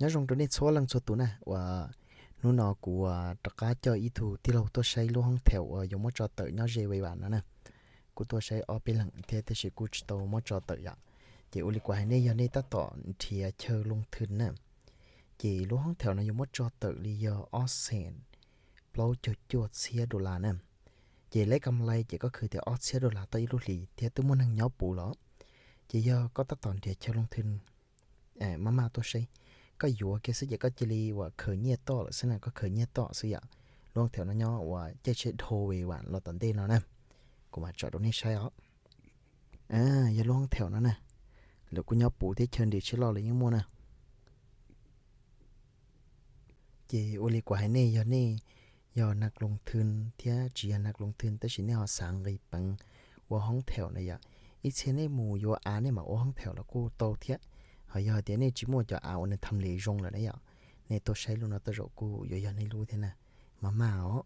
Nyob zoo rau nej txhua leej txhua tus na, uas hnub no kuv rov qab coj ib tug tij laug tuaj saib lub hoob theem uas yuav muab tso tawm nyob ze Vej Vam no na. Kuj tuaj saib ob peb leeg thiab tab sis kuj tsis tau muab tso tawm yom. Ces ua li kuv hais nej, yog nej tab tom nrhiav chaw loo thwm na, ces lub hoob theem no yuav muab tso tawm li yog ob xees plaub caug cuaj txhiab dollar na. Ces leb kam lais ces koj khwv tias ob txhiab dollar tau ib lub hlis thiab twb muaj neeg nyob puv los. Ces yog koj tab tom nrhiav chaw loo thwm maj maj tuaj saib, koj yuav kiag xwb ces koj cia li uas khaws nyiaj toj lawm xwb na, koj khaws nyiaj toj xwb yom. Lub hoob theem no nyob uas caij tsheb dhau Vej Vam los tom ntej no na, kuv mam tsom rau nej saib os. Yog lub hoob theem no na, lawv kuj nyob puv thiab chaw nres tsheb loj los yeej muaj na. Ces ua li kuv hais nej, yog nej yog nag loo thwm thiab tsis yog nag loo thwm tab sis nej ho xav nqis peev ua hoob theem na yom, ib txhia nej mus yuav av nej mam ua hoob theem los kuj tau thiab. Ho yog hais tias nej tsis muaj cov av uas nws tham les zoo lawm na yom, nej tuaj saib lub no tej zaum kuj yuav yog nej lub thiab na, maj maj os.